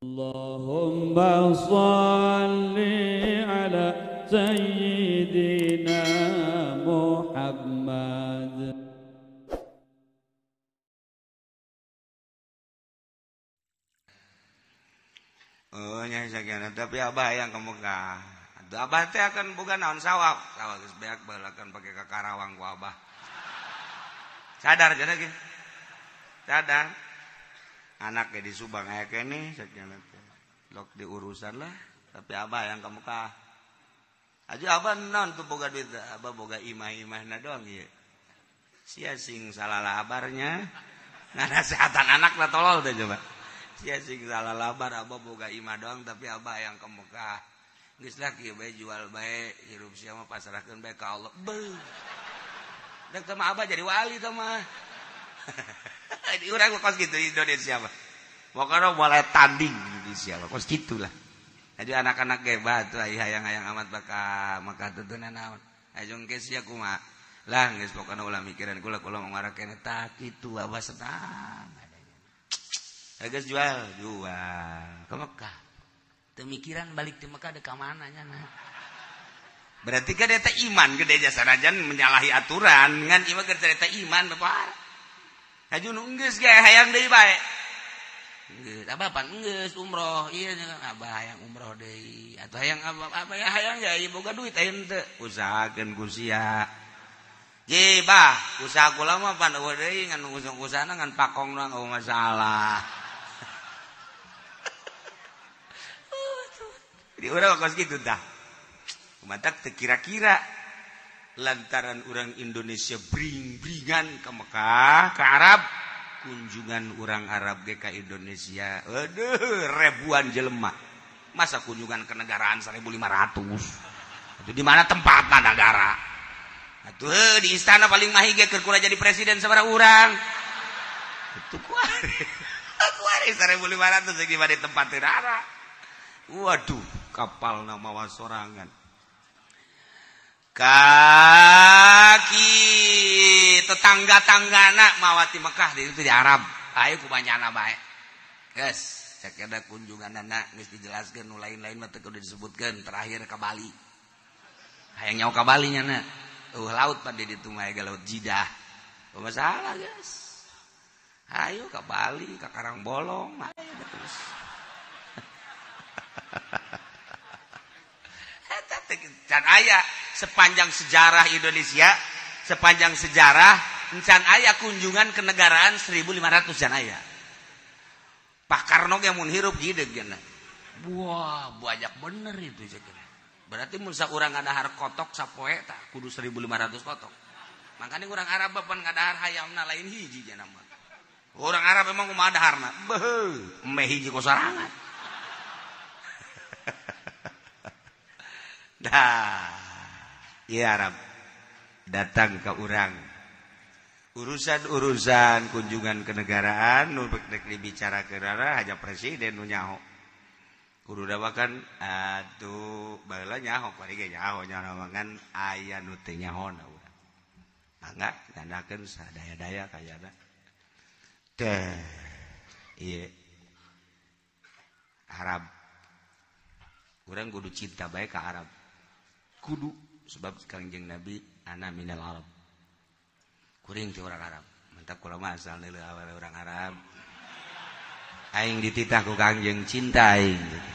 Allahumma shalli ala sayyidina Muhammad. Oh nya sakieu tapi abah yang ke Mekah. Atuh abah teh akan boga naon sawab. Sawah geus beak baheula pake ka Karawang ku abah. Sadar cenah ge. Sadar. Anak ge di Subang aya keneh sakieu teh. Lok diurusan lah, tapi abah yang ke Mekah. Aja abah naon tuh boga duit, abah boga imah-imahna doang ieu. Sia sing salah labarnya. Nganasehatan anak lah tolol teh coba. Sia sing salah labar abah boga imah doang tapi abah yang ke Mekah. Geus lah kieu bae jual bae hirup sia mah pasrahkeun bae ka Allah. Beuh. Dek teh mah abah jadi wali teh mah. Di urang kos kitu Indonesia mah. Pokoknya mulai tanding Indonesia mah kos kitu lah. Jadi anak-anak gebat tuh hayang-hayang amat bakal maka tutunan naon. Ajung ke sia kumaha. Lah geus pokona ulah mikiran kula kula mau ngarakeun eta kitu abah senang. Geus jual, jual ke Mekah. Teu mikiran balik ti Mekah deuk ka mana nya nah. Berarti kan eta iman gede jasanajan menyalahi aturan ngan ieu mah keur eta iman bapak. Haju nu geus ge hayang deui bae. Geus abah pan geus umroh ieu abah hayang umroh deui atuh hayang abah apa ya hayang ya ieu boga duit ayeuna teu usahakeun ku sia. Ye bah, usaha kula mah pan eueuh deui ngan usah-usahana ngan pakong doang eueuh masalah. Di urang kos kitu tah. Kumatak teu kira-kira lantaran urang Indonesia bring-bringan ke Mekah, ke Arab, kunjungan urang Arab ge ka Indonesia, aduh ribuan jelema. Masa kunjungan kenegaraan 1500? Itu di mana tempatna negara? Atuh di istana paling mahi ge keur kula jadi presiden sabaraha urang. Itu kuari. Kuari 1500 di mana tempat negara. Waduh, kapal mawa sorangan. Kaki tetangga-tanggana mawa ti Mekah di itu di Arab. Ayo ku banyana bae. Geus, cek ada kunjunganana geus dijelaskeun nu lain-lain mah teu kudu disebutkeun terakhir ka Bali. Hayang nyawa ka Bali nya na. Laut pan di ditu mah laut Jidah. Masalah geus. Ayo ka Bali, ka Karangbolong, ayo terus. Can aya sepanjang sejarah Indonesia, sepanjang sejarah can aya kunjungan kenegaraan 1500 can aya. Pak Karno ge mun hirup gideg cenah. Wah, banyak bener itu cenah. Berarti mun saurang ngadahar kotok sapoe tah kudu 1500 kotok. Makanya urang Arab pan ngadahar hayamna lain hiji cenah mah. Urang Arab emang kumaha daharna? Beuh, meh hiji kosorangan. Dah, ya Arab datang ke urang urusan-urusan kunjungan kenegaraan nu dek dibicara ke hanya presiden nu nyaho kudu dawakan atuh baheula nyaho kuari ge nyaho nyaho ngan aya nu teu nyahona urang mangga dandakeun sadaya-daya kayana teh ieu Arab urang kudu cinta bae ka Arab kudu sebab Kangjeng Nabi ana minal Arab kuring ti urang Arab mantap kula mah asal deuleu awewe urang Arab aing dititah ku Kangjeng cinta aing gitu.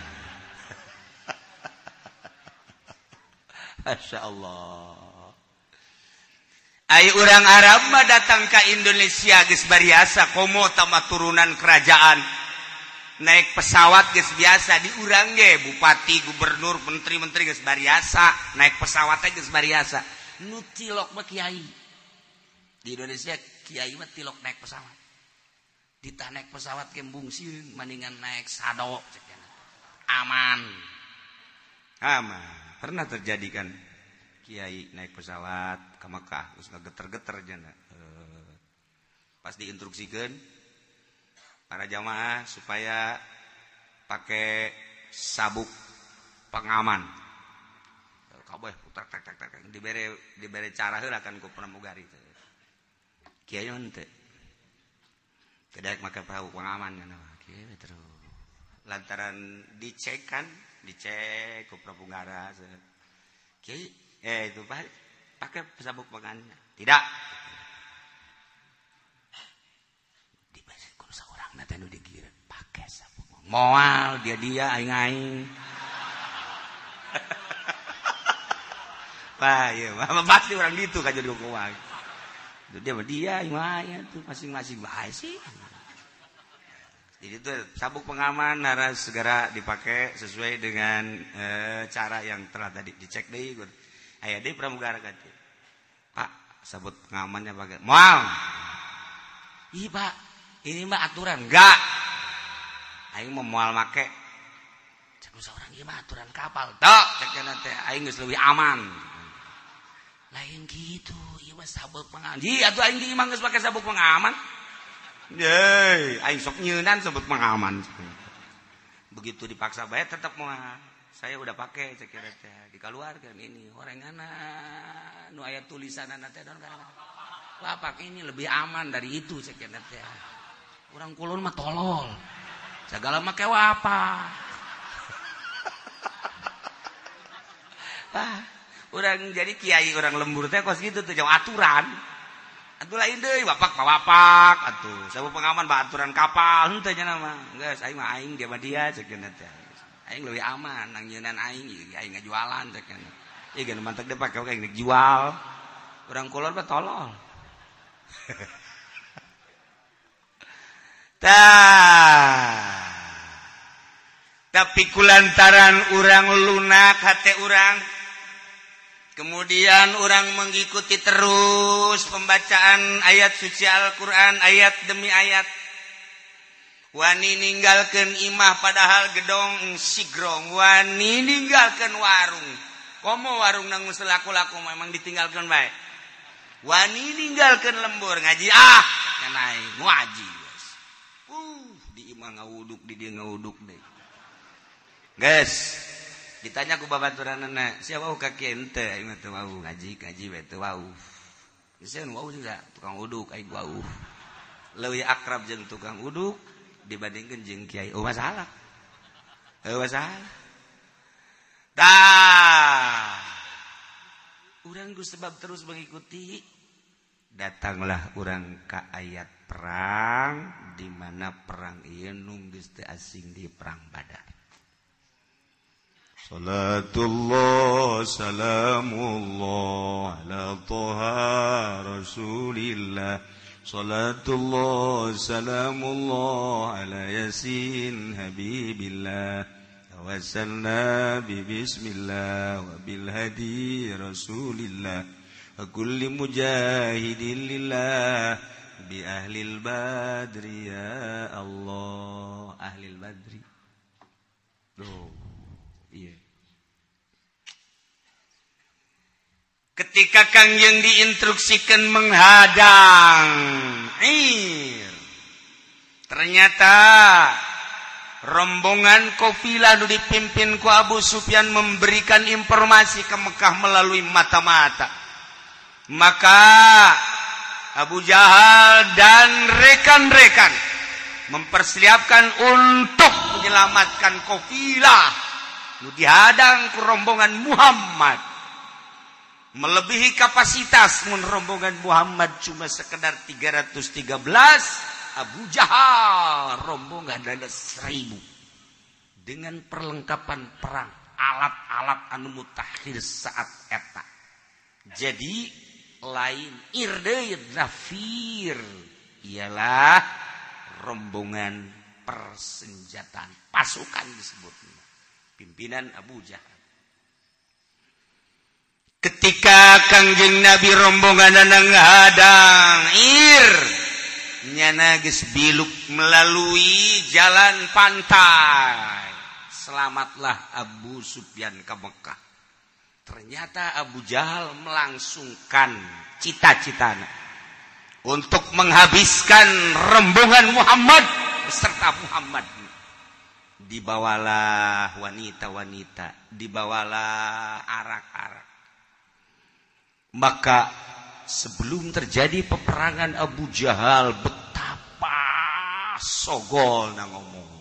Masya Allah ai urang Arab mah datang ka Indonesia geus bariasa komo tama turunan kerajaan naik pesawat geus biasa di urang ge bupati gubernur menteri-menteri geus bariasa naik pesawat teh geus bariasa nu tilok mah kiai di Indonesia kiai mah tilok naik pesawat ditah naik pesawat ke bungsieun mendingan naik sado cek aman aman pernah terjadi kan kiai naik pesawat ke Mekah geus ngageter-geter jana pas diinstruksikeun para jamaah supaya pakai sabuk pengaman. Kabeh putar tak tak tak dibere cara heula kan ku pramugari teh. Kiai mah teu. Teu daek make perahu pengaman kana. Kieu terus. Lantaran dicek kan, dicek ku pramugara. Kiai, itu Pak, pakai sabuk pengamannya. Tidak. Dibasir ku saurangna teh nu digireun, pake sabuk. Moal dia aing-aing. Wah, iya, pasti orang gitu kan jadi kumaha. Dia mah dia aing tuh masing-masing bae sih. Jadi itu sabuk pengaman harus segera dipakai sesuai dengan cara yang telah tadi dicek deui. Aya deui pramugara ganti. Pak, sabuk pengamannya pakai. Moal. Ih, Pak, ini mah aturan. Enggak. Aing mau moal make. Cek saurang ieu mah aturan kapal. Tok, cek teh aing geus leuwih aman. Lain gitu, ieu mah sabuk pengaman. Ji, atuh aing di imah geus pake sabuk pengaman. Yeay, aing sok nyeunan sabuk pengaman. Begitu dipaksa bae tetep moal. Saya udah pakai cek teh. Dikaluarkeun ini horenganna nu aya tulisanna teh don kana. Lapak ini lebih aman dari itu cek teh. Urang kulon mah tolol. Segala make apa? Ah, urang jadi kiai urang lembur teh kos gitu tuh jauh aturan. Atuh lain deui bapak bapak atuh. Sabuk pengaman bah aturan kapal henteu nya mah. Geus aing mah aing dia mah dia cek teh. Aing leuwih aman nang nyeunan aing aing ngajualan cek teh. Ieu geus mantek deui pake aing jual. Urang kulon mah tolol. Tah. Tapi kulantaran urang lunak hate urang, kemudian orang mengikuti terus pembacaan ayat suci Al-Quran, ayat demi ayat. Wani ninggalkeun imah padahal gedong sigrong, wani ninggalkeun warung. Komo warung nang selaku-laku memang ditinggalkeun bae. Wani ninggalkeun lembur ngaji ah, naik ngaji. Di imah ngawuduk, di dia ngawuduk deh. Guys, ditanya ku babaturanna, siapa wau ka kieu henteu aing mah teu wau ngaji, ngaji we teu wau. Geus wau juga tukang uduk aing wau. Leuwih akrab jeung tukang uduk dibandingkeun jeung kiai. Oh masalah. Oh masalah. Tah. Urang ku sebab terus mengikuti, datanglah urang ka ayat perang di mana perang ieu nu geus teu asing di perang Badar. Salatullah salamullah ala Toha Rasulillah. Salatullah salamullah ala Yasin Habibillah. Tawassalna bi bismillah wa bil hadi Rasulillah. Wa kulli mujahidin lillah bi ahlil badri ya Allah. Ahlil badri. Loh. Iya. Ketika Kangjeng diinstruksikan menghadang ir, ternyata rombongan kafilah nu dipimpin ku Abu Sufyan memberikan informasi ke Mekah melalui mata-mata. Maka Abu Jahal dan rekan-rekan mempersiapkan untuk menyelamatkan kafilah nu dihadang ku rombongan Muhammad. Melebihi kapasitas mun rombongan Muhammad cuma sekedar 313, Abu Jahal rombongan ada 1000 dengan perlengkapan perang, alat-alat anu mutakhir saat eta. Jadi lain irdeui nafir ialah rombongan persenjataan pasukan disebutnya, pimpinan Abu Jahal. Ketika Kangjeng Nabi rombongan ngadang ir nyana geus biluk melalui jalan pantai, selamatlah Abu Sufyan ke Mekah. Ternyata Abu Jahal melangsungkan cita-citanya untuk menghabiskan rombongan Muhammad beserta Muhammad. Dibawalah wanita-wanita, dibawalah arak-arak. Maka sebelum terjadi peperangan Abu Jahal betapa sogol na ngomong.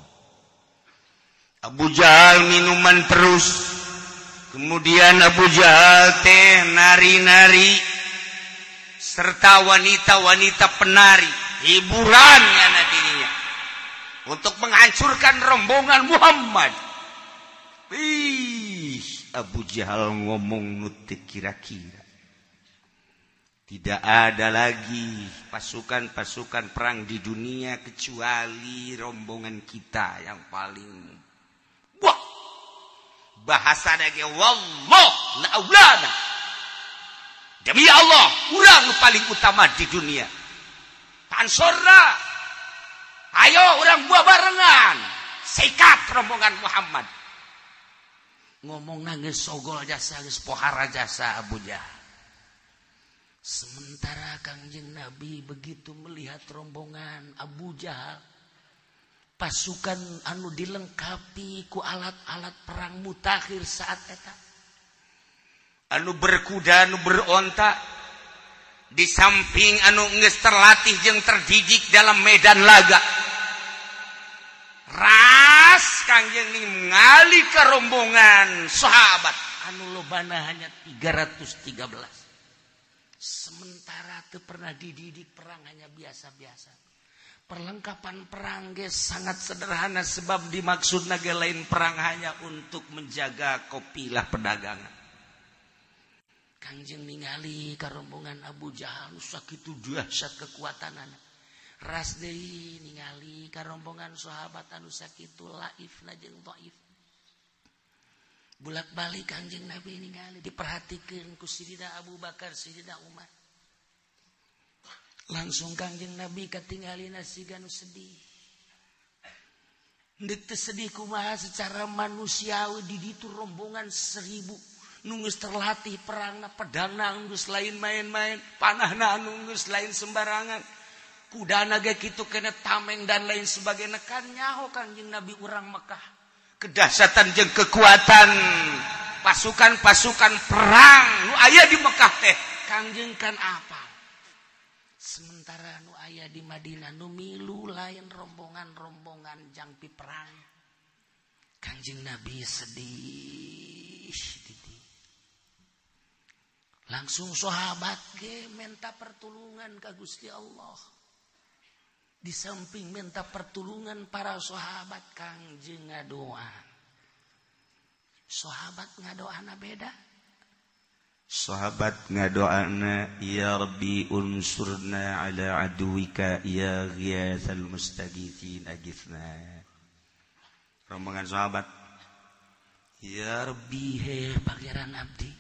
Abu Jahal minuman terus. Kemudian Abu Jahal teh nari-nari serta wanita-wanita penari, hiburan nyana dirinya untuk menghancurkan rombongan Muhammad. Ih, Abu Jahal ngomong nu teu kira-kira. Tidak ada lagi pasukan-pasukan perang di dunia kecuali rombongan kita yang paling. Wah, bahasa lagi wallah laulana. Demi Allah, urang paling utama di dunia. Tansorna. Ayo urang buah barengan. Sikat rombongan Muhammad. Ngomong nangis sogol jasa geus pohara jasa Abu Jahal. Sementara Kangjeng Nabi begitu melihat rombongan Abu Jahal, pasukan anu dilengkapi ku alat-alat perang mutakhir saat eta, anu berkuda, anu beronta, di samping anu geus terlatih jeung terdidik dalam medan laga. Ras Kangjeng ningali ka rombongan sahabat anu lobana hanya 313. Sementara teu pernah dididik perang, hanya biasa-biasa. Perlengkapan perang ge sangat sederhana sebab dimaksudna ge lain perang hanya untuk menjaga kopilah perdagangan. Kangjeng ningali ka rombongan Abu Jahal sakitu dahsyat kekuatanana. Ras deui ningali ka rombongan sahabat anu sakitu laifna jeung dhaif. Bulak-balik Kangjeng Nabi ningali diperhatikeun ku Sidina Abu Bakar, Sidina Umar. Langsung Kangjeng Nabi katinggalina siga nu sedih. Deuk teu sedih kumaha secara manusiawi di ditu rombongan 1000 nu geus terlatih perangna, pedangna geus lain main-main, panahna anu geus lain sembarangan. Kudana ge kitu kena tameng dan lain sebagainya kan nyaho Kangjeng Nabi urang Mekah. Kedahsyatan jeung kekuatan pasukan-pasukan perang nu aya di Mekah teh Kangjeng kan apa. Sementara nu aya di Madinah nu milu lain rombongan-rombongan jangpi perang. Kangjeng Nabi sedih. Langsung sahabat ge minta pertolongan ka Gusti Allah. Di samping minta pertolongan para sahabat Kangjeng ngadoa. Sahabat ngadoana beda. Sahabat ngadoana ya Rabbi unsurna ala aduwika ya ghiyathal mustaghithin agithna. Rombongan sahabat ya Rabbi he pangeran abdi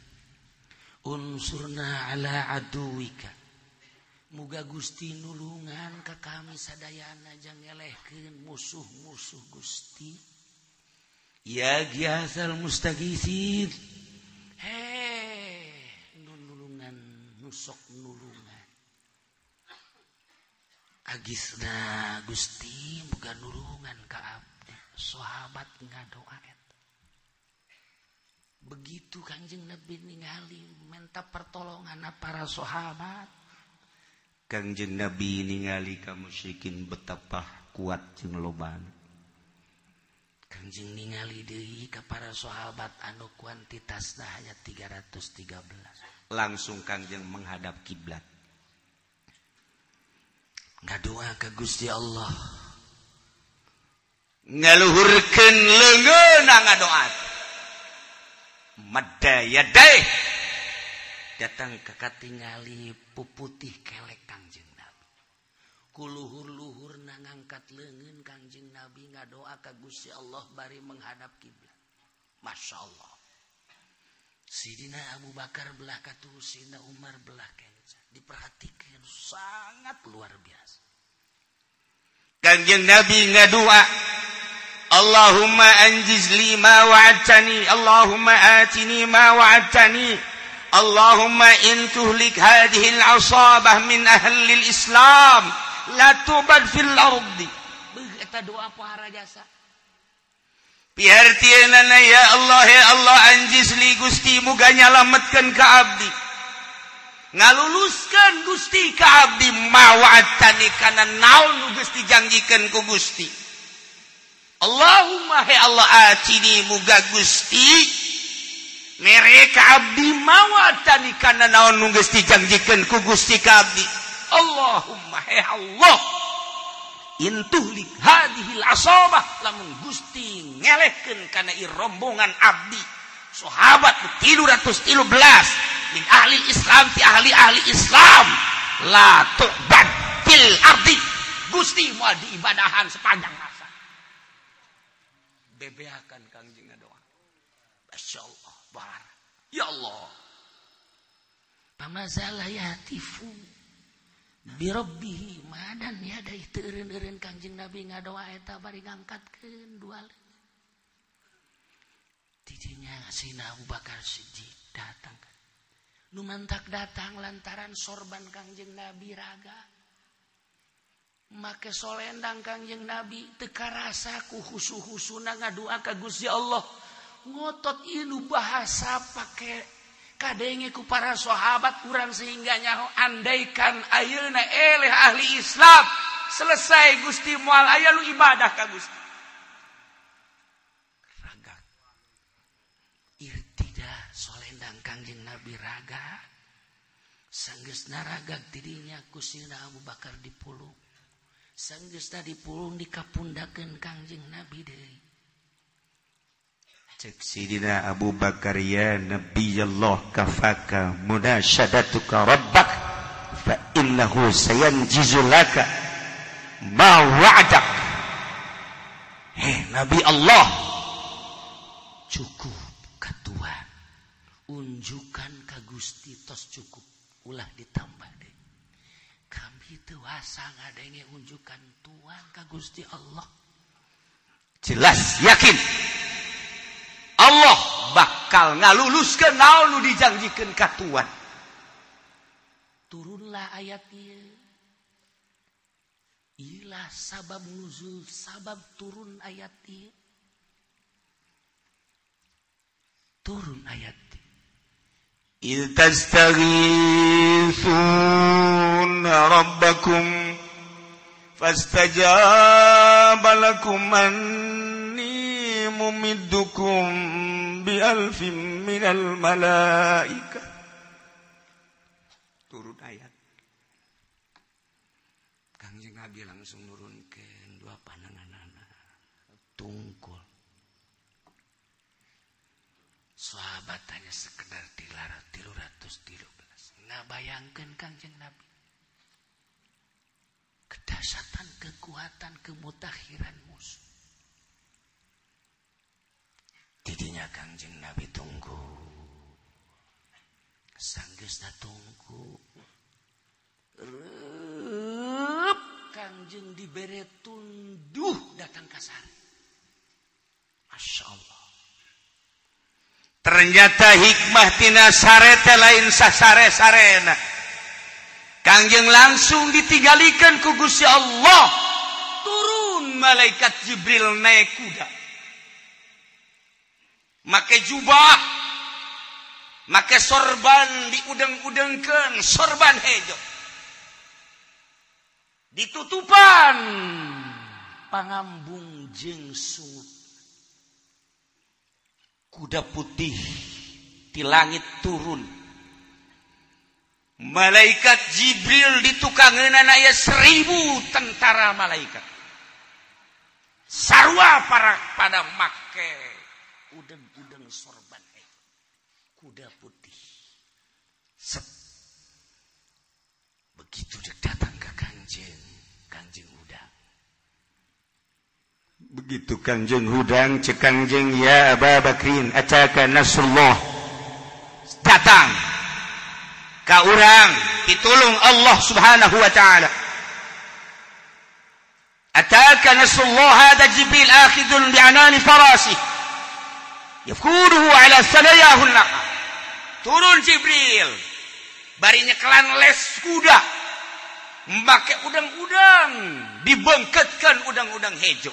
unsurna ala aduwika. Muga Gusti nulungan ka kami sadayana jang ngelehkeun musuh-musuh Gusti. Ya ghiyathal mustaghithin. Heh, nulungan nusok nulungan. Agisna Gusti muga nulungan ka abdi. Sahabat ngadoa eta. Begitu Kangjeng Nabi ningali minta pertolongan para sahabat. Kangjeng Nabi ningali ka musyrikin betapa kuat jeung lobana. Kangjeng ningali deui ka para sahabat anu kuantitasna hanya 313. Langsung Kangjeng menghadap kiblat. Ngadoa ka Gusti Allah. Ngaluhurkeun leungeunna ngadoa. Madda yadai. Datang ka katingali puputih kelek Kangjeng Nabi. Kuluhur-luhurna ngangkat leungeun Kangjeng Nabi ngadoa ka Gusti Allah bari menghadap kiblat. Masya Allah. Sidina Abu Bakar belah katuhu, Sidina Umar belah kenca. Diperhatikan sangat luar biasa. Kangjeng Nabi ngadoa, Allahumma anjiz li ma wa'adtani, Allahumma atini ma wa'adtani. Allahumma in tuhlik hadhihi al-asabah min ahli al-Islam la tubad fil ardi. Beuh eta doa pohara jasa. Pihartieunana ya Allah ya Allah anjiz li Gusti muga nyalametkeun ka abdi. Ngaluluskeun Gusti ka abdi ma wa'adtani kana naon nu Gusti janjikeun ku Gusti. Allahumma he Allah atini muga Gusti mere ka abdi mawa tani kana naon nu geus dijanjikeun ku Gusti ka abdi. Allahumma he Allah intuhlik hadhil asabah lamun Gusti ngelehkeun kana ieu rombongan abdi sahabat 313 min ahli Islam ti ahli-ahli Islam la tu'bad fil ardi Gusti moal diibadahan sepanjang masa. Bebeakan Kangjeng doa. Masyaallah bar. Ya Allah. Pamazala yatifu bi rabbihi madan ya da teu eureun-eureun Kangjeng Nabi ngadoa eta bari ngangkatkeun dua leungeun. Tidinya Sayyidina Abu Bakar Siddiq datang. Nu mantak datang lantaran sorban Kangjeng Nabi raga. Make solendang Kangjeng Nabi teu karasa ku husu-husuna ngadua ka Gusti Allah. Ngotot ieu bahasa pake kadenge ku para sahabat kurang sehingga nyaho andaikan ayeuna eleh ahli Islam selesai Gusti moal aya lu ibadah ka Gusti. Raga. Irtida solendang Kangjeng Nabi raga. Sanggeusna ragag tidinya ku Sayyidina Abu Bakar dipulung. Sanggeusna dipulung dikapundakeun Kangjeng Nabi deui. Cek Sidina Abu Bakar ya Nabi Allah kafaka munasyadatuka rabbak fa innahu sayanjizu laka ma wa'adak. Hei Nabi Allah, cukup katua unjukan ka Gusti tos cukup ulah ditambah deui. Kami teu wasa ngadenge unjukan tuan ka Gusti Allah. Jelas yakin Allah bakal ngaluluskeun naon nu dijanjikeun ka tuan. Turunlah ayat ieu. Ilah sabab nuzul, sabab turun ayat ieu. Turun ayat ieu. Il tastaghithuna rabbakum fastajaba lakum anni mumiddukum bi alfin minal malaika. Turun ayat. Kangjeng Nabi langsung nurunkeun dua pananganana tungkul. Sahabat hanya sekedar 313. Ngabayangkeun Kangjeng Nabi kedahsyatan, kekuatan, kemutakhiran musuh. Tidinya Kangjeng Nabi tunggu. Sanggeusna tunggu. Reup Kangjeng dibere tunduh datang ka sare. Masya Allah. Ternyata hikmah tina sare teh lain sasare-sarena. Kangjeng langsung ditinggalikeun ku Gusti Allah. Turun malaikat Jibril naik kuda. Make jubah, make sorban diudeng-udengkeun, sorban hejo. Ditutupan pangambung jeung sungut. Kuda putih di langit turun. Malaikat Jibril ditukangeunana aya 1000 tentara malaikat. Sarua para pada make udeng-udeng sorban kuda putih. Set. Begitu dia datang ke Kangjeng, Kangjeng hudang. Begitu Kangjeng hudang, cek Kangjeng ya Aba Bakrin ataka nasrullah. Datang ka urang ditulung Allah Subhanahu wa taala. Ataka nasrullah hada Jibril akhidun bi'anani farasi yafkuruhu ala sanayahu naqa. Turun Jibril bari nyekelan les kuda, make udang-udang, dibengketkan udang-udang hejo,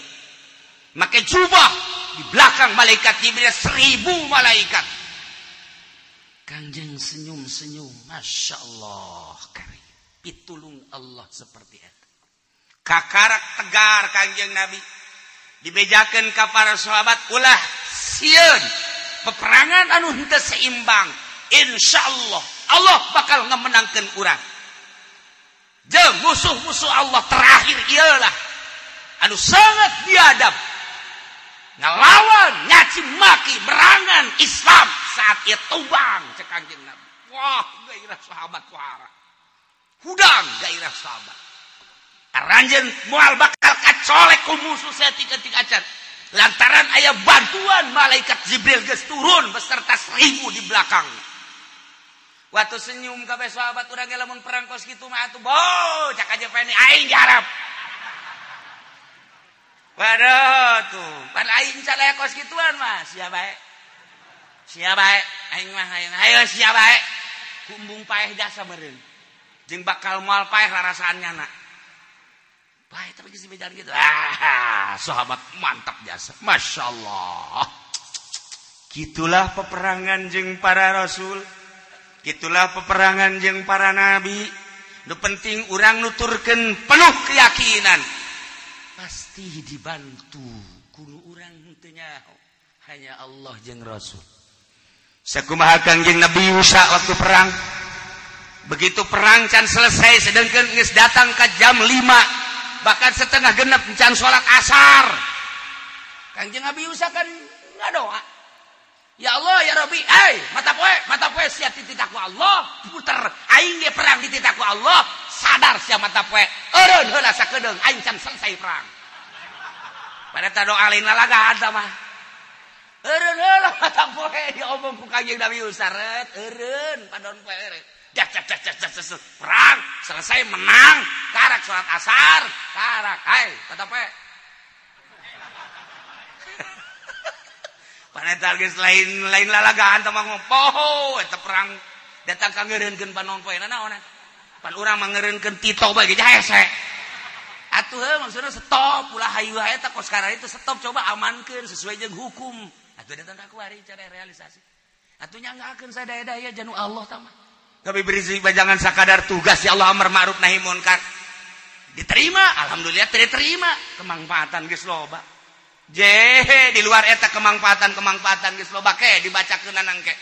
make jubah, di belakang malaikat Jibril 1000 malaikat. Kangjeng senyum-senyum, Masya Allah karim, pitulung Allah seperti itu. Kakarak tegar Kangjeng Nabi. Dibejakeun ka para sahabat ulah sieun peperangan anu henteu seimbang. Insyaallah Allah bakal ngamenangkeun urang. Jeung musuh-musuh Allah terakhir ialah anu sangat biadab. Ngalawan nyaci maki berangan Islam saat ieu tubang cek Kangjeng Nabi. Wah, gairah sahabat wara. Hudang gairah sahabat. Aranjeun moal bakal kacolek ku musuh saeutik-eutik acan. Lantaran aya bantuan malaikat Jibril geus turun beserta 1000 di belakang. Waktu senyum kabeh sahabat urang ge lamun perang kos kitu mah atuh bo cak aja pene aing diharap. Waduh tuh, pan aing can aya kos kituan mah sia bae. Sia bae aing mah aing ayo sia bae. Kumbung paeh jasa meureun. Jeung bakal moal paeh rarasaan nyana. Bae tapi geus dibejan kitu. Ah, sahabat mantap jasa. Masyaallah. Kitulah peperangan jeung para rasul. Gitulah peperangan jeung para nabi. Nu penting urang nuturkeun penuh keyakinan. Pasti dibantu kudu urang henteu nyaho. Hanya Allah jeung Rasul. Sakumaha Kangjeng Nabi Musa waktu perang. Begitu perang can selesai sedengkeun geus datang ka jam 5, bahkan setengah genep can salat asar. Kangjeng Nabi Musa kan ngadoa. Ya Allah ya Rabbi, hey, mata poe sia tititaku Allah, puter aing ge perang dititaku Allah, sadar sia mata poe. Eureun heula sakedeung aing can selesai perang. Pada ta doa lain lalagaan ta mah. Eureun heula mata poe diomong ku Kangjeng Nabi Musa, ret eureun padon poe eureun. Jak jak jak jak jak perang selesai menang, karak salat asar, karak hai mata poe. Paneta geus lain lalagaan teh mah poho eta perang datang ka ngeureunkeun panon poe naonan. Pan urang mah ngeureunkeun Tito bae ge hese. Atuh heuh maksudna stop ulah hayu eta kos karena itu stop coba amankeun sesuai jeung hukum. Atuh datang ka kuari cara realisasi. Atuh nyanggakeun sadaya-daya janu Allah tah mah. Tapi beri jangan sakadar tugas ya Allah amar ma'ruf nahi munkar. Diterima, alhamdulillah diterima. Kemangfaatan geus loba. Jehe di luar eta kemangfaatan geus loba ke dibacakeun nangke.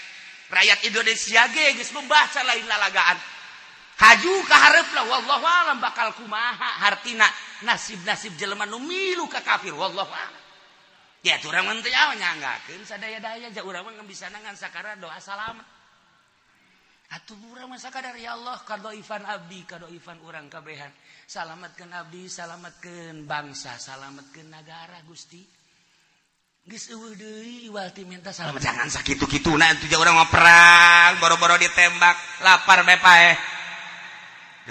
Rakyat Indonesia ge geus membaca lain lalagaan. Haju ka hareup lah wallahu alam bakal kumaha hartina nasib-nasib jelema nu milu ka kafir wallahu alam. Ya urang mah teu nyanggakeun sadaya-daya ja urang mah bisa ngan sakara doa salamet. Atuh urang mah sakadar ya Allah kadoifan abdi kadoifan urang kabehan. Salametkeun abdi, salametkeun bangsa, salametkeun nagara Gusti. Geus eueuh deui iwal ti minta salamet. Jangan sakitu-kituna atuh urang mah perang, boro-boro ditembak, lapar bae paeh.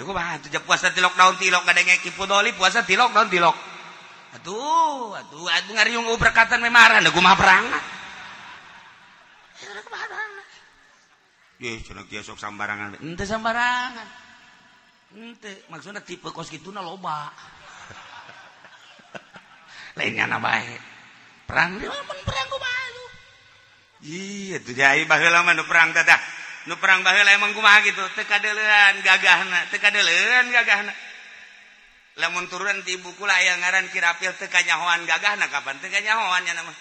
Duh kumaha atuh puasa ti lockdown tilok kadenge kipudoli puasa ti lockdown tilok. Atuh, atuh atuh ngariung berkatan we marah, da kumaha perang. Ye cenah kieu sok sambarangan. Henteu sambarangan. Henteu maksudna tipe kos kituna loba. Lain nyana bae. Perang di mun perang kumaha tuh. Ih, atuh jai baheula mah nu perang teh tah. Nu perang baheula emang kumaha kitu, teu kadeuleun gagahna, teu kadeuleun gagahna. Lamun turun ti buku lah aya ngaran Kirapil teu kanyahoan gagahna kapan teu kanyahoan nya mah.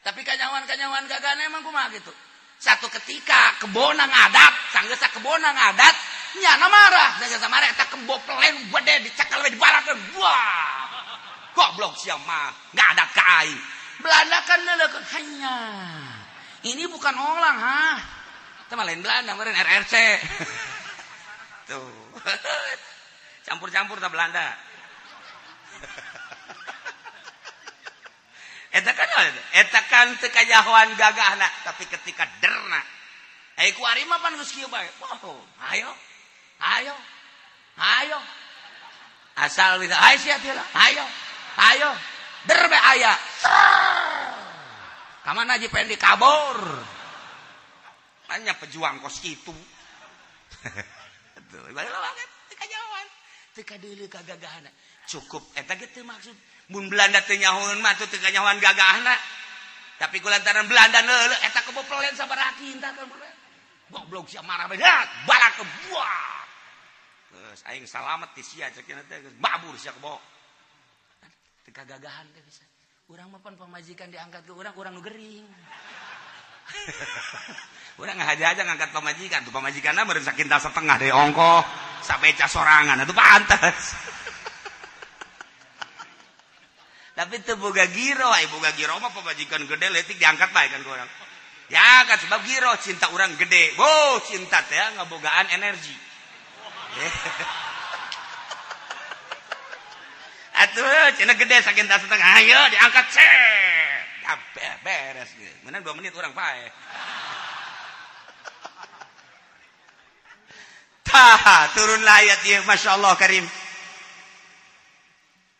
Tapi kanyahoan-kanyahoan gagahna emang kumaha kitu. Satu ketika kebonang adat, sanggeusa kebonang adat, nyana marah, sanggeusa marah eta kebo pelen gede dicekal we dibarakeun. Wah. Goblok sia mah, ngadat ka aing. Belanda kan neuleukeun hanya. Ini bukan orang, ha. Teh mah lain Belanda, meureun RRC. Tuh. Campur-campur ta Belanda. Eta kan teu kajahoan gagahna, tapi ketika derna. Ai ku ari mah pan geus kieu bae. Wah, ayo. Ayo. Ayo. Asal bisa ayo sia teh ayo. Ayo. Der bae aya. Ka mana Haji Pendi kabur. Banyak pejuang kos kitu. Tuh, bae banget teu kajahoan. Teu kadeuleu kagagahna. Cukup eta ge teu maksud. Mun Belanda teu nyahoeun mah teu kanyahoan gagahna. Tapi kulantaran Belanda neuleuh eta kebo pelen sabaraha kinta kan. Goblok sia marah bae balak ke buah. Geus aing salamet ti sia cek teh geus babur sia kebo. Teu kagagahan teh bisa. Urang mah pan pamajikan diangkat ke urang, urang nu gering. Urang ngahaja-haja ngangkat pamajikan, tuh pamajikanna meureun sakintal setengah deui ongkoh, sabeca sorangan atuh pantes. Tapi teu boga giro, ai boga giro mah pamajikan gede leutik diangkat bae kan ku urang. Ya kan sebab giro cinta urang gede. Wow, cinta teh ngabogaan energi. Atuh cenah gede sakintal setengah, ayo diangkat set. Beres gitu. Menang 2 menit orang pae. Tah, turunlah ayat ieu Masya Allah Karim.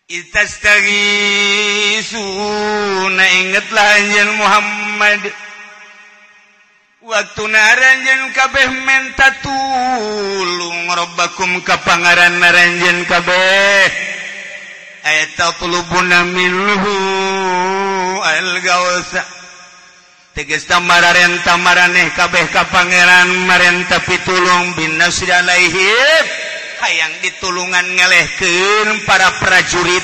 Itastaghisuna ingatlah anjeun Muhammad. Waktu naranjeun kabeh menta tulung rabbakum ka pangaran naranjeun kabeh. Ayatatlubuna minhu al-gausa tegas tamararenta maraneh kabeh ka pangeran marenta pitulung binasri alaihim hayang ditulungan ngelehkeun para prajurit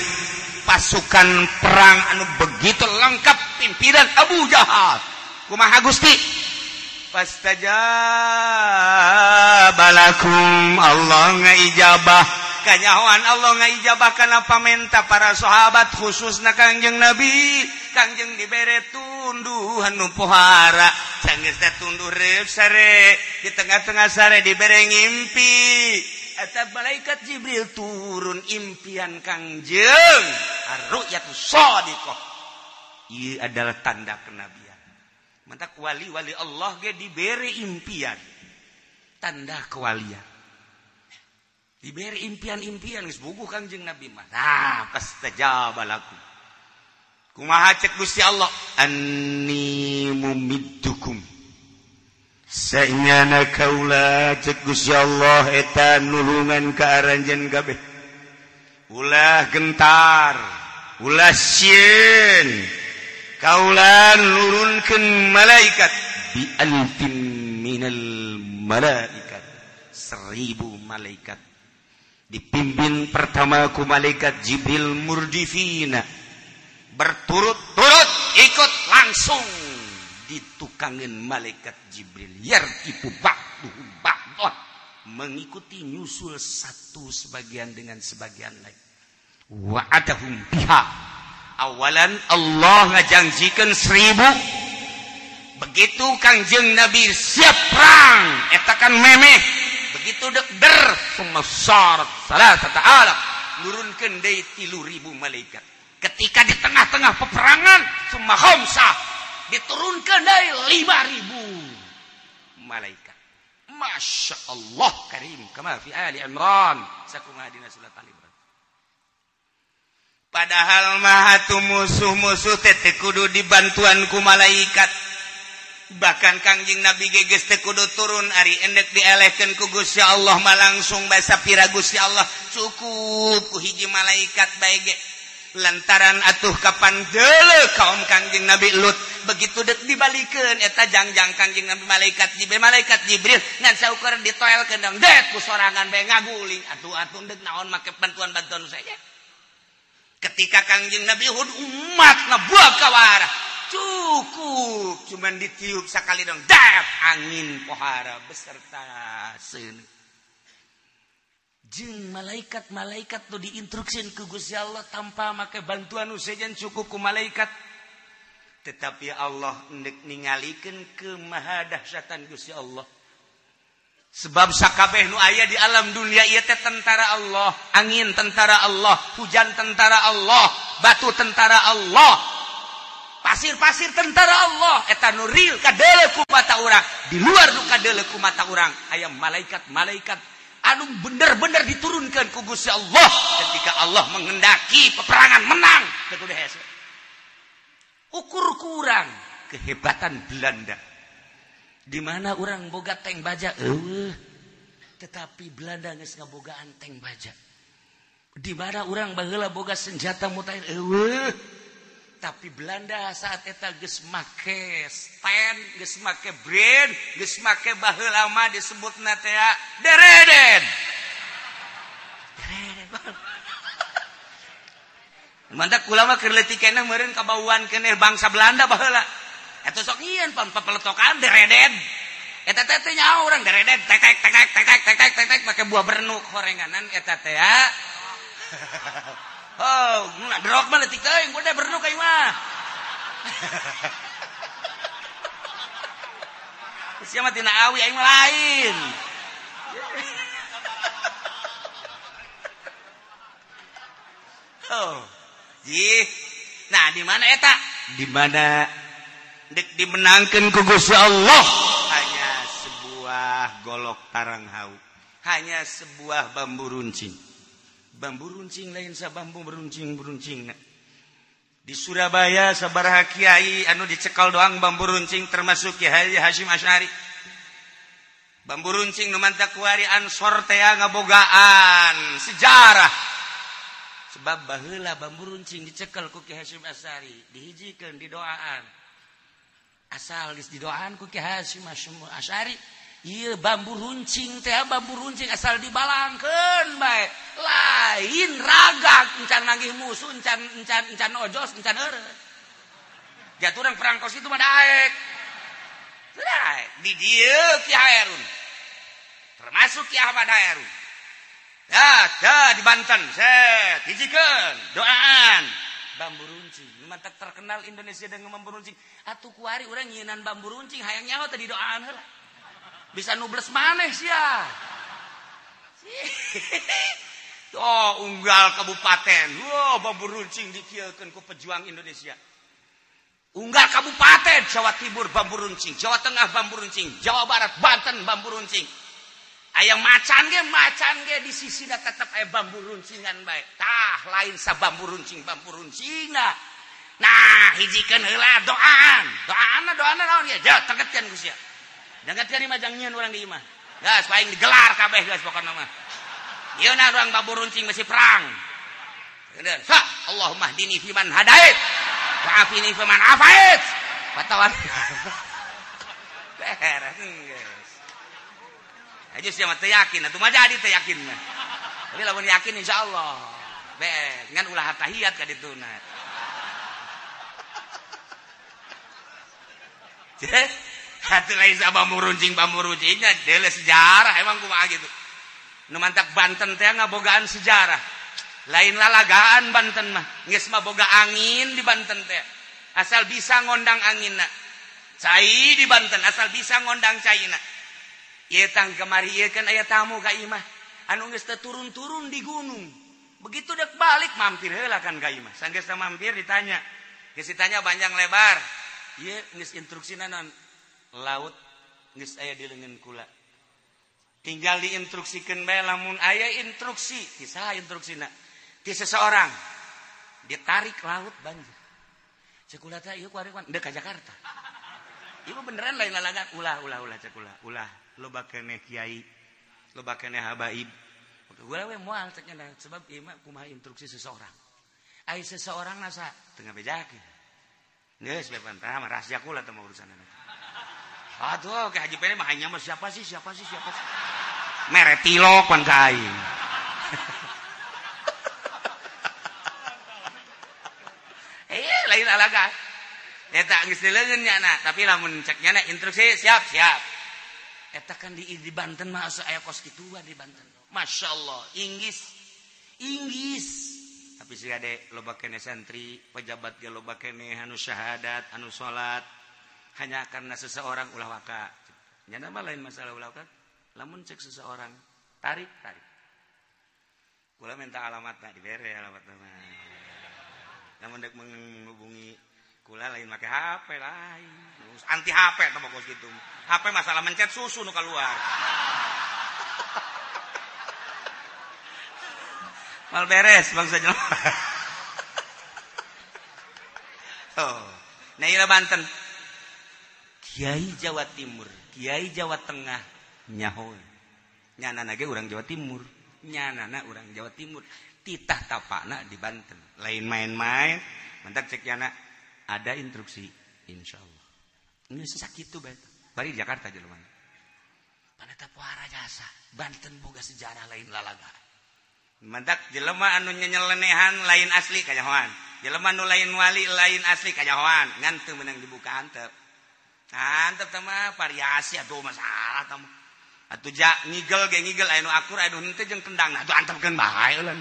pasukan perang anu begitu lengkap pimpinan Abu Jahal. Kumaha Gusti? Fastajaba lakum, Allah ngaijabah kanyahoan Allah ngaijabah kana pamenta para sahabat khususna Kangjeng Nabi. Kangjeng dibere tunduhan nu pohara sanggeus teh tunduh reuk sare di tengah-tengah sare dibere ngimpi eta malaikat Jibril turun impian Kangjeng ar-ru'yatu shadiqah. Ieu adalah tanda kenabian. Mantak wali-wali Allah ge dibere impian tanda kewalian. Diberi impian-impian geus buguh Kangjeng Nabi mah. Nah, fastajaba lakum. Kumaha cek Gusti Allah? Anni mumiddukum. Sanyana kaula cek Gusti Allah eta nulungan ka aranjeun kabeh. Ulah gentar, ulah sieun. Kaula nurunkeun malaikat bi alfin minal malaikat. 1000 malaikat. Dipimpin pertama ku malaikat Jibril murdifina berturut-turut ikut langsung ditukangin malaikat Jibril yartibu ba'duhum ba'dhan mengikuti nyusul satu sebagian dengan sebagian lain. Wa'adahum biha awalan Allah ngajanjikeun 1000. Begitu Kangjeng Nabi siap perang eta kan memeh begitu dek der sumasarat salasata alaf nurunkeun deui 3000 malaikat. Ketika di tengah-tengah peperangan summa khamsah diturunkeun deui 5000 malaikat. Masya Allah Karim kama fi Ali Imran sakumaha dina surat Ali Imran. Padahal mah atuh musuh-musuh teh teu kudu dibantuan ku malaikat. Bahkan Kangjeng Nabi ge geus teu kudu turun ari endek dielehkeun ku Gusti Allah mah langsung bae sapira Gusti Allah cukup ku hiji malaikat bae ge. Lantaran atuh kapan deuleu kaum Kangjeng Nabi Lut begitu dek dibalikeun eta jangjang Kangjeng Nabi malaikat Jibril ngan saukur ditoelkeun dong dek ku sorangan bae ngaguling atuh atuh dek naon make bantuan-bantuan saja. Ketika Kangjeng Nabi Hud umat ngabuak kawara cukup cuman ditiup sekali dong dap angin pohara beserta seun jeung malaikat-malaikat tuh diinstruksikan ku Gusti Allah tanpa make bantuan sejen cukup ku malaikat. Tetapi Allah endek ningalikeun kemahadahsyatan Gusti Allah. Sebab sakabeh nu aya di alam dunia ieu teh tentara Allah, angin tentara Allah, hujan tentara Allah, batu tentara Allah, pasir-pasir tentara Allah. Eta nu real kadeuleu ku mata urang, di luar nu kadeuleu ku mata urang aya malaikat-malaikat anu bener-bener diturunkan ku Gusti Allah ketika Allah menghendaki peperangan menang. Teu kudu hese. Ukur kurang kehebatan Belanda. Di mana orang boga tank baja? Eueuh. Tetapi Belanda geus ngabogaan tank baja. Di mana orang baheula boga senjata mutakhir? Eueuh. Tapi Belanda saat eta geus make stand, geus make brand, geus make baheula mah disebutna teh dereden. Dereden. Mantak kula mah keur leutik keneh meureun kabauan keneh bangsa Belanda baheula. Eta sok nyieun pan papeletokan dereded. Eta teh teh nyaho urang dereded tek tek tek tek tek tek tek tek tek make buah bernuk horenganan eta teh ya. Oh, drog mah leutik teuing, gua bernuk aing mah. Sia mah tina awi aing mah lain. Oh. Jih. Nah, di mana eta? Di mana dek dimenangkeun ku Gusti Allah? Hanya sebuah golok tarang hau. Hanya sebuah bambu runcing. Bambu runcing lain sa bambu beruncing-beruncing. Di Surabaya sabaraha kiai anu dicekal doang bambu runcing termasuk Kiai Hasyim Asy'ari. Bambu runcing nu mantak kuari Ansor teh ngabogaan sejarah. Sebab baheula bambu runcing dicekel ku Ki Hasyim Asy'ari, dihijikeun didoaan. Asal geus didoaan ku Ki Hasyim Asy'ari, ieu bambu runcing teh bambu runcing asal dibalangkeun bae. Lain ragak encan manggih musuh, encan encan encan ojos, encan eureun. Jatuh urang perang kos itu mah daek. Daek di dieu Ki Hairun. Termasuk Ki Ahmad Hairun. Ya, dah di Banten, set, hijikeun, doaan. Bambu runcing, mantak terkenal Indonesia dengan bambu runcing. Atuh kuari urang nyieunnan bambu runcing hayang nyaho teh didoaan heula. Bisa nubles maneh sia. Oh, unggal kabupaten. Wah, bambu runcing dikieukeun ku pejuang Indonesia. Unggal kabupaten Jawa Timur bambu runcing, Jawa Tengah bambu runcing, Jawa Barat, Banten bambu runcing. Ayam macan ge di sisi da tetep aya bambu runcingan bae. Tah lain sa bambu runcing nah. Nah, hijikeun heula doaan. Doaanna doaanna naon ye? Ja, tegetkeun ku sia. Dengetkeun imah jang nyieun urang di imah. Geus paing digelar kabeh geus pokona mah. Ieu na urang bambu runcing masih perang. Sa, Allahumma hdini fiman hadait. Wa afini fiman afait. Patawan. Beres geus. Aja sih mah teu yakin, atuh mah jadi teu yakin mah. Tapi lamun yakin insyaallah. Beres, ngan ulah tahiyat ka dituna. Hati lain sa bambu runcingnya deuleu sejarah emang kumaha gitu. Nu mantak Banten teh ngabogaan sejarah. Lain lalagaan Banten mah, geus mah boga angin di Banten teh. Asal bisa ngondang anginna. Cai di Banten asal bisa ngondang caina. Ieu tang kamari ieu kan aya tamu ka imah anu geus teu turun-turun di gunung. Begitu dek balik mampir heula kan ka imah. Sanggeusna mampir ditanya. Geus ditanya panjang lebar. Ieu geus instruksina naon? Laut geus aya di leungeun kula. Tinggal diinstruksikeun bae lamun aya instruksi, ti saha instruksina? Ti seseorang. Ditarik laut banjir. Cek kula teh ieu kuari deuk ka Jakarta. Ieu beneran lain lalagan ulah ulah ulah cek kula, ulah. Loba keneh kiai, loba keneh habaib. Gua we moal cek nya sebab ieu mah kumaha instruksi seseorang. Ai seseorang nasa teu ngabejakeun. Geus bae pantah mah rahasia kula teh mah urusanna. Aduh, ke Haji Pene mah hanya mah siapa sih, siapa sih, siapa sih. Mere tilok pan ka aing. Lain alaga. Eta geus dileungeun nya na, tapi lamun cek nya na instruksi siap, siap. Eta kan di Banten mah asa aya kos kituan di Banten. Masya Allah, Inggris. Inggris. Tapi sih ade loba keneh santri, pejabat ge loba keneh anu syahadat, anu salat. Hanya karena seseorang ulah waka. Nya mah lain masalah ulah waka. Lamun cek seseorang, tarik, tarik. Kula minta alamatna dibere alamatna mah. Lamun dek menghubungi kula lain make HP lain. Anti HP teh kos kitu. HP masalah mencet susu nu keluar. Mal beres bangsa jelema. Oh, nah ieu Banten. Kiai Jawa Timur, Kiai Jawa Tengah nyaho. Nyanana ge urang Jawa Timur, nyanana urang Jawa Timur. Titah tapakna di Banten. Lain main-main, mantak cek nyana ada instruksi insyaallah. Ini sakitu bae. Bari Jakarta jelema. Paneta puara jasa, Banten boga sejarah lain lalaga. Mantak jelema anu nyenyelenehan lain asli kanyahoan. Jelema nu lain wali lain asli kanyahoan. Ngan teu meunang dibuka antep. Antep teh mah variasi atuh masalah teh mah. Atuh ja ngigel ge ngigel aya nu akur aya nu henteu jeung kendang. Atuh antepkeun bae ulah.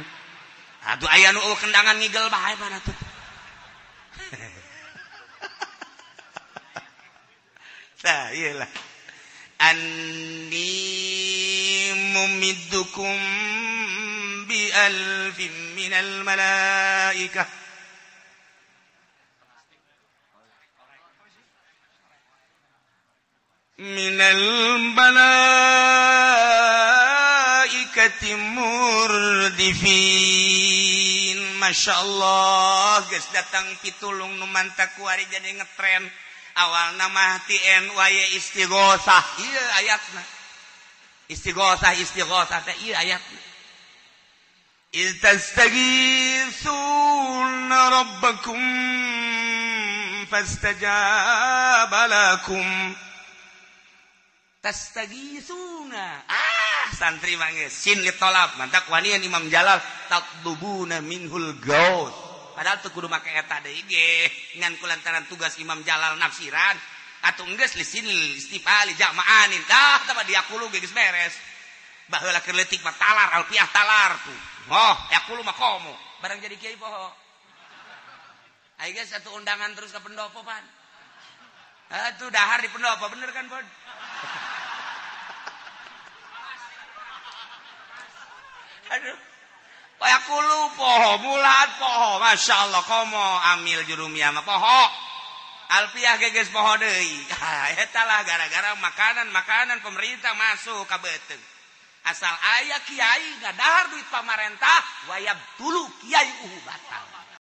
Atuh aya nu kendangan ngigel bae pan atuh. Tah ieu lah. Anni mumiddukum bi alfin minal malaikah. Minal malaikati murdifin. Masya Allah, geus datang pitulung nu mantak kuari jadi ngetren. Awal nama TNY istighosah, ieu ayatna. Istighosah istighosah teh ieu ayatna. Iz tastaghithuna rabbakum fastajaba lakum. Tastaghithuna. Ah, santri mah geus sin litolab, mantak wanian Imam Jalal tatlubuna minhul gaus. Padahal teu kudu make eta deui ge, ngan kulantaran tugas Imam Jalal nafsiran atuh geus lisin istifali jamaanin. Tah tah diakulu ge geus beres. Baheula keur leutik mah talar alfiah talar tuh. Oh, yaqulu mah komo. Barang jadi kiai poho. Ayo geus satu undangan terus ke pendopo pan. Atuh dahar di pendopo bener kan, Bon? Aduh. Yaqulu poho mulat poho Masya Allah komo amil jurumiyah mah poho alfiah geus poho deui. Eta lah gara-gara makanan-makanan pemerintah masuk ka beuteung. Asal aya kiai ngadahar duit pamarentah wayab tulu kiai uhu batal.